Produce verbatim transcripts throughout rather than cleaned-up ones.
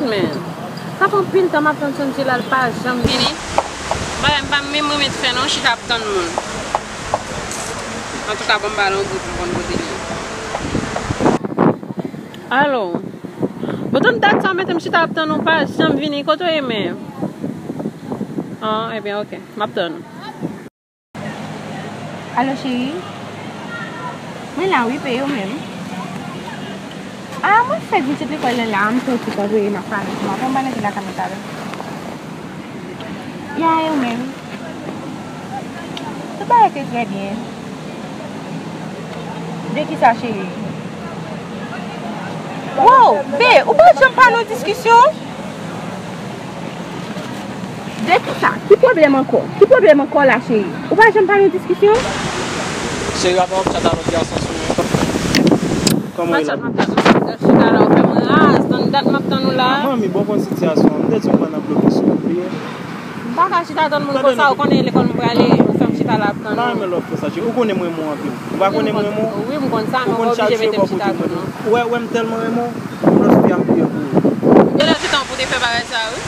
Men, sa fè anpil tan m ap tann Sonjila, l pa janm vini. Bagay m pa menm renmen fè non, chita ap tann moun. Antouka, ban m ba l yon gout pou m konn kote l ye. Alo. Bon, tout dat sa w mete m chita ap tann ou, pa janm vini. Kote w ye menm? Ah, ebyen, oke. M ap tann ou. Alo, cheri? Mwen la, wi, peye w menm. Ah, mwen fèk vin sot lekòl la, la, m pran ti kòb, e m ap pale. Mwen pran bagay la, kamera la. Ya, e ou menm? Tout bagay te trè byen. De kisa, cheri? Wow, be, ou pa janm pa nan diskisyon? De kisa? Ki pwoblèm ankò? Ki pwoblèm ankò la, cheri? Ou pa janm pa nan diskisyon? Cheri, apa w ap chat a lòt gason sou mwen? Kòman w ye la? Chita la, ou fè m raz. Tann dat m ap tann ou la. Manmi, bon, konn sitiyasyon an. M te di w mwen nan bloke sou ou, bliye. M pa ka chita tann moun konsa, ou konnen lekòl m prale, ou fè m chita la ap tann ou. M pa renmen lè w ap fè sa, cheri. Ou konnen m renmen w anpil. Ou pa konnen m renmen w? Wi, m konn sa, men ou pa oblije mete m chita tann ou. Ou wè, ou wè m tèlman renmen w, yon lòt fi a m peye pou ou. Genlè se tan pou te fè bagay sa, wi.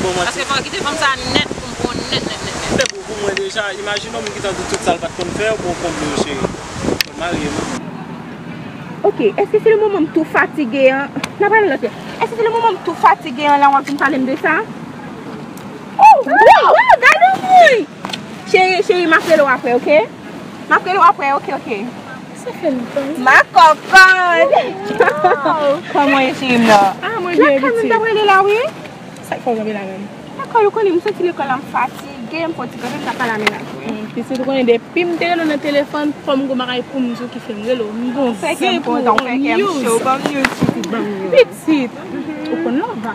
Paske fò w kite fanm sa nèt pou m pran w nèt, nèt, nèt, nèt. Se pou, pou mwen deja, imajine w, m gentan di tout sa l pa t konn fè, ou konn yo, cheri. Fò l marye, non? Ok, èske se le moman m tou fatige an? N a pale lòt lè. Èske se le moman m tou fatige an la w ap vin pale m de sa? Oh, wow, wow, gade yon moun! Cheri, cheri, m ap rele w apre, ok? M ap rele w apre, ok, ok. Sa fè lontan. Ma kòkòn! Kòman w ye, cheri m nan? Ah, mwen byen, pitit. Lakay mwen, m t ap rele la, wi. Sa k fè w kanpe la menm? Lakay ou konnen, m soti lekòl la, m fatige, m fè yon ti kanpe, m t ap pale a mennaj mwen. Hmm, pitit, ou konnen depi m te rele w nan telefòn, fò m gon bagay pou m di w ki fè m rele w. M gon zen pou ou, news. Pitit, ou konn Lova?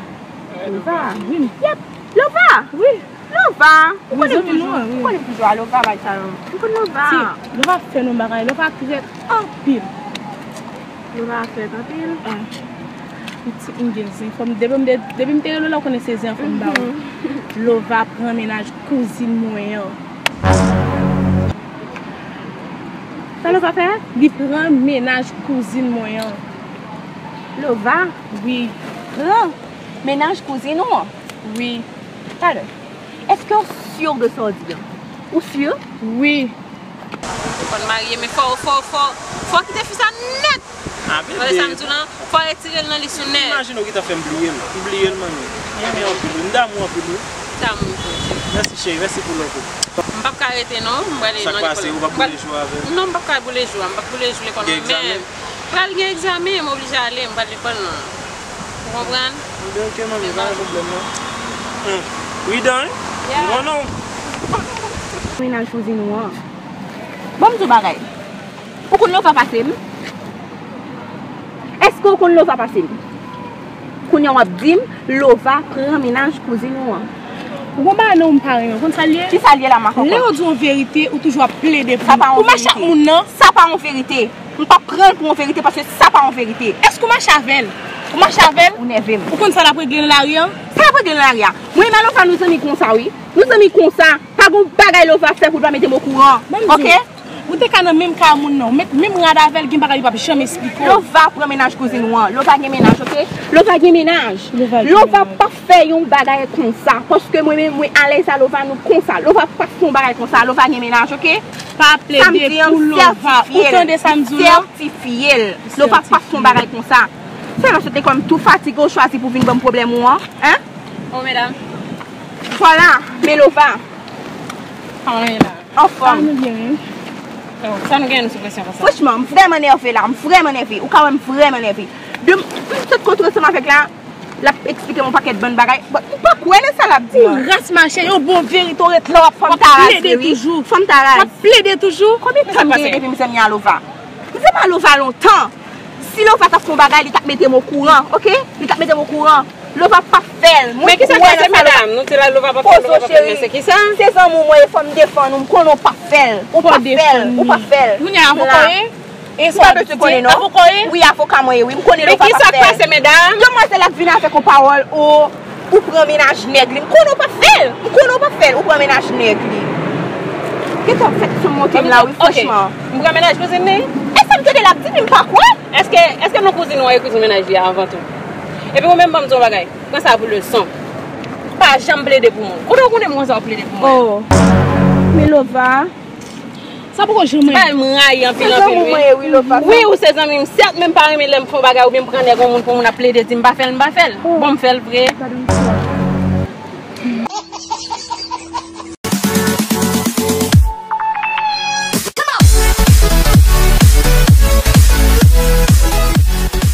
Lova? Wi. Yep. Lova? Wi. Lova, ou konnen m toujou, ou konnen m toujou a Lova, bay sa yo. M konn Lova. Ti, Lova fè nou bagay, Lova trèt anpil. Lova trèt anpil. Ah. Pitit, m gen zen. Fò m, depi m te, depi m te rele w la, ou konnen se zen an fò m ba ou. Lova pran mennaj kouzin mwen an. Sa Lova fè? Li pran mennaj kouzin mwen an. Lova? Wi. Pran mennaj kouzin ou an? Wi. Talè. Èske w si de sa w di an? Ou si? Wi. Ou konn marye, men fò, fò, fò, fò kite fi sa nèt. Ah, bebe. Sa m di w lan, fò retire l nan lis ou nèt. Imajine w gentan fè m bliye l. M bliye l, manmi. M renmen w anpil, wi. M damou anpil, wi. Damou tou, cheri. Mèsi, cheri. Mèsi pou love ou. M p ap ka rete, non. M prale nan lekòl. Sa k pase? Ou p ap boule jou avè m? Non, m p ap ka boule jou a. M p ap boule jou lekòl, non. Gen egzamen? Pral gen egzamen, m oblije ale, m pral lekòl nan. Ou konprann? Ebyen, ok, manmi, pa gen pwoblèm, non. Hum. Wi, dan, wi. Yeah. Ou konnen w. Mennaj kouzin ou an. Ban m di w bagay. Ou konn Lova pase m? Èske ou konn Lova pase m? Kounye a w ap di m, Lova pran mennaj kouzin ou an. Ou gon bagay nan ou m pa renmen. Ou konn sa l ye? Ki sa l ye la, makòkò? Lè yo di w yon verite, ou toujou ap plede pou ou. Ou mache ak moun nan. Sa pa yon verite. M p ap pran l pou yon verite paske sa pa yon verite. Èske ou mache avè l? Ou mache avè l? Ou nève m. Ou konn sa l ap regle nan lari a? Sa l ap regle nan lari a? Mwen menm a Lova nou zanmi konsa, wi. Nou zanmi konsa. Pa gon bagay Lova fè pou l pa mete m okouran. Oke? Ou te ka nan menm kay a moun nan, ou met menm rad avè l, gen bagay li p ap janm esplike w. Lova pran mennaj kouzin ou an. Lova gen mennaj, oke? Lova gen mennaj. Lova p ap fè yon bagay konsa. Paske mwen menm, mwen alèz a Lova, nou konsa. Lova p ap fè yon bagay konsa. Lova gen mennaj, oke? Pa plede pou Lova. Ou tande sa m di w lan? Sètifye l. Lova p ap fè yon bagay konsa. Fè nan sot lekòl, m tou fatige, ou chwazi pou vin ban m pwoblèm ou an. Hein? Oh, medam. Vwala, men Lova. Kòman nou ye la? Anfòm. Ah, nou byen, wi. Oh, sa nou gen nou sou presyon konsa? Franchman, m vrèman nève la, m vrèman nève. Ou ka wè m vrèman nève. De, m sot kontre ansanm avèk la, l ap eksplike m yon pakèt bann bagay. Bon, m pa kwè nan sa l ap di m nan. Ou ras mache, yon bon verite, ou ret la, w ap fè m ta raze, wi. Fè m ta raze. W ap plede toujou? Konbyen tan m gen depi m zanmi a Lova? M zanmi a Lova lontan. Si Lova t ap fè yon bagay, li t ap mete m okouran, oke? Li t ap mete m okouran. Lova p ap fè l. Mwen kwè nan sa Lova. Men kisa k pase, medam? Nou te la, Lova p ap fè l, Lova p ap fè l, men se kisa? Se zanmi w mwen ye, fò m defann ou. M konnen w p ap fè l. Ou p ap fè l. Ou p ap fè l. Kounye a, avòka w ye? E sa w ap di, avòka w ye? Wi, avoka mwen ye, wi. M konnen Lova p ap fè l. Men kisa k pase, medam? Demwazèl la vin avèk yon pawòl, o, ou pran mennaj nèg li. M konnen w p ap fè l. M konnen w p ap fè l. Ou pran mennaj nèg li. Gentan fè tanm monte m la, wi, franchman. M pran mennaj kouzin li? E sa m tande l ap di, men m pa kwè. Èske, èske non kouzin ou an e kouzin mennaj li a avan tou? Epi ou menm, ban m di yon bagay. Pran sa pou leson. Pa janm plede pou moun. Kote w konnen m konsa w plede pou mwen? Oh. Milova. Sa poko janm Bay m rayi anpil Se zanmi anpil mwen wi. ye, wi, Lova. Wi, ou se zanmi m. Sèt, men m pa renmen lè m fè yon bagay oubyen m pran nèg yon moun pou moun ap plede di m pa fè l, m pa fè l. Bon, m fè l vre.